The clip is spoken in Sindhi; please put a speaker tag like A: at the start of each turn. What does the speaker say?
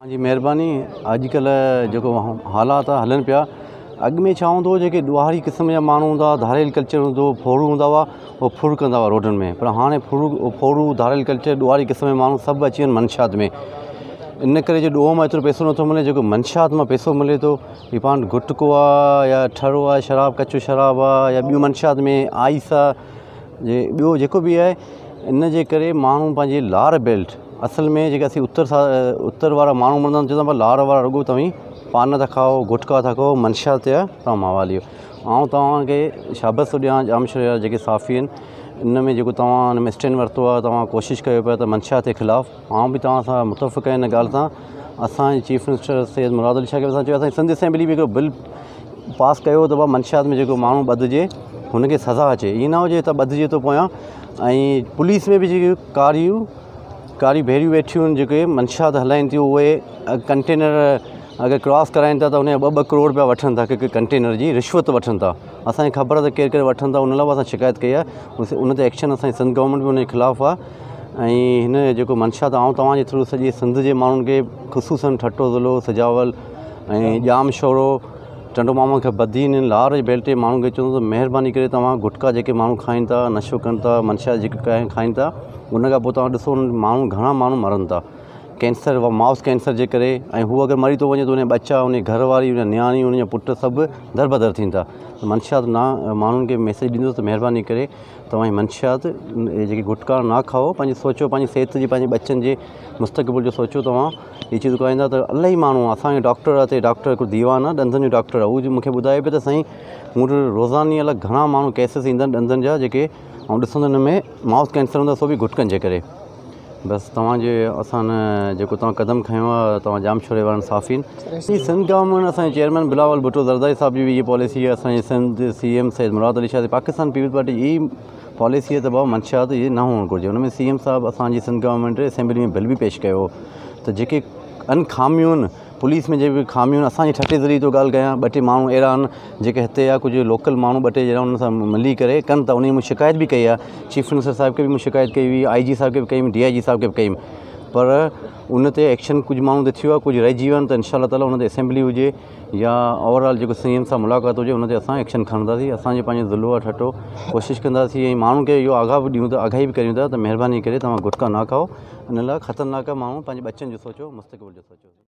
A: جي مهرباني. اڄڪلهه جيڪو حالات هلن پيا، اڳ ۾ ڇا هوندو هو، جيڪي ڏوهاري قسم جا ماڻهو هوندا هئا، ڌاڙيل ڪلچر هوندو هو، ڦورو هوندا هئا، اهي ڦر ڪندا هئا روڊن ۾، پر هاڻي ڦورو، ڌاڙيل ڪلچر، ڏوهاري قسم جا ماڻهو سڀ اچي ويا آهن منشيات ۾. ان ڪري جو ڏوهه مان ايترو پئسو نٿو ملي جيڪو منشيات مان پئسو ملي ٿو. هي پاڻ گٽڪو آهي يا ٺرو آهي، شراب، ڪچو شراب آهي يا ٻيون منشيات ۾ آئس آهي، جي ٻيو جيڪو به آهي، ان جي ڪري ماڻهو پنهنجي لاڙ بيلٽ، اصل ۾ جيڪا اسين اتر سا اتر وارا ماڻهو ملندا آهن، چوندا آهن لاڙ وارا رڳو توهين پان ٿا کائو، گٽڪا ٿا کائو، منشيات جا توهان موالي آهيو. آئون توهان کي شابس ٿو ڏيان، ڄامشوري جا جيڪي صحافي آهن، ان ۾ جيڪو توهان ان ۾ اسٽينڊ ورتو آهي، توهان ڪوشش ڪيو پيا ته منشيات جي خلاف، آئون به توهان سان متفق آهيان ان ڳالهه سان. اسان جي چيف منسٽر سيد مراد علي شاهه کي به اسان چيو، اسان جي سنڌ اسيمبلي به هڪڙو بل پاس ڪيو ته بابا منشيات ۾ جيڪو ماڻهو ٻڌجي هن کي سزا اچي، ائين نه هجي ته ٻڌجي ٿو پويان. ۽ پوليس ۾ به جيڪي ڪاريون ڪاريون ڀيريون ويٺيون آهن، جيڪي منشيات هلائين ٿيون، اهي ڪنٽينر اگر ڪراس ڪرائين ٿا ته ان جا ٻه ٻه ڪروڙ روپيا وٺن ٿا، هڪ هڪ ڪنٽينر جي رشوت وٺن ٿا. اسانکي خبر آهي ته ڪير ڪير وٺن ٿا، ان لاء به اسان شڪايت ڪئي آهي، ان تي ايڪشن اسانجي سنڌ گورنمينٽ به ان جي خلاف آهي. ۽ هن جيڪو منشيات، آئون توهان جي ٿرو سڄي سنڌ جي ماڻهن کي، خصوصن ٺٽو ضلعو، سجاول ۽ ڄام شورو، ٽنڊو محمد کان بدين، لاڙ جي بيلٽ جي ماڻهن کي چوندس ته مهرباني ڪري توهان گٽڪا جيڪي ماڻهو کائين ٿا، نشو ڪن ٿا، منشيات جيڪي کائين ٿا، ان کان پوء توهان ڏسو ماڻهو، گهڻا ماڻهو مرن ٿا ڪينسر، مائوٿ ڪينسر جي ڪري. ۽ هو اگر مري ٿو وڃي ته ان جا ٻچا، ان جي گهر واري، ان جا نياڻي، ان جا پٽ سڀ دربدر ٿين ٿا. منشيات نه، ماڻهن کي ميسيج ڏيندس ته مهرباني ڪري توهان هي منشيات جيڪي گٽڪا نه کائو، پنهنجي سوچو، پنهنجي صحت جي، پنهنجي ٻچن جي مستقبل جو سوچو. توهان هي چيزون کائيندا ته الاهي ماڻهو، اسانجو ڊاڪٽر آهي هتي، ڊاڪٽر هڪڙو ديوان آهي، ڏندن جو ڊاڪٽر آهي، هو مونکي ٻڌائي پيو ته سائين مون وٽ روزاني الائي گهڻا ماڻهو ڪيسز ايندا آهن ڏندن جا، جيڪي آئون ڏسندو هن ۾ مائوٿ ڪينسر هوندو آهي، سو به گٽڪن جي ڪري. بس توهان جي اسان جيڪو توهان قدم کنيو آهي، توهان ڄامشوري وارن صحافين، سنڌ گورنمينٽ، اسانجي چيئرمين بلاول ڀٽو زرداري صاحب جي به هي پاليسي آهي، اسانجي Sindh C M Syed Murad Ali Shah, Pakistan peoples party جي هي پاليسي آهي ته بابا منشيات هي نه هئڻ گهرجي. ان ۾ سي ايم صاحب، اسانجي سنڌ گورنمينٽ اسيمبلي ۾ بل به پيش ڪيو هو ته جيڪي ان خاميون پوليس ۾ جيڪي خاميون، اسانجي ٺٽي ضلعي ٿو ڳالهه ڪيان، ٻه ٽي ماڻهو اهڙا آهن جيڪي هتي جا ڪجهه لوڪل ماڻهو ٻه ٽي جهڙا انهن سان ملي ڪري ڪن ٿا. ان جي مون شڪايت به ڪئي آهي، چيف منسٽر صاحب کي به مون شڪايت ڪئي هئي، آء جي صاحب کي به ڪئي هئي، ڊي I جي صاحب کي به ڪئي هئي، پر ان تي ايڪشن ڪجهه ماڻهن تي ٿيو آهي، ڪجهه رهجي ويا آهن ته انشاء الله تعاليٰ ان تي اسيمبلي هجي يا اوور آل جيڪو سي ايم سان ملاقات هجي، ان تي اسان ايڪشن کڻنداسين. اسانجو پنهنجو ضلعو آهي ٺٽو، ڪوشش ڪنداسين ۽ ماڻهن کي اهو آگاهه به ڏيون ٿا، آگاهي به ڪريون ٿا ته مهرباني ڪري توهان گٽڪا نه کائو، ان لاء خطرناڪ آهي، ماڻهو پنهنجي ٻچن جو سوچو، مستقبل جو سوچو.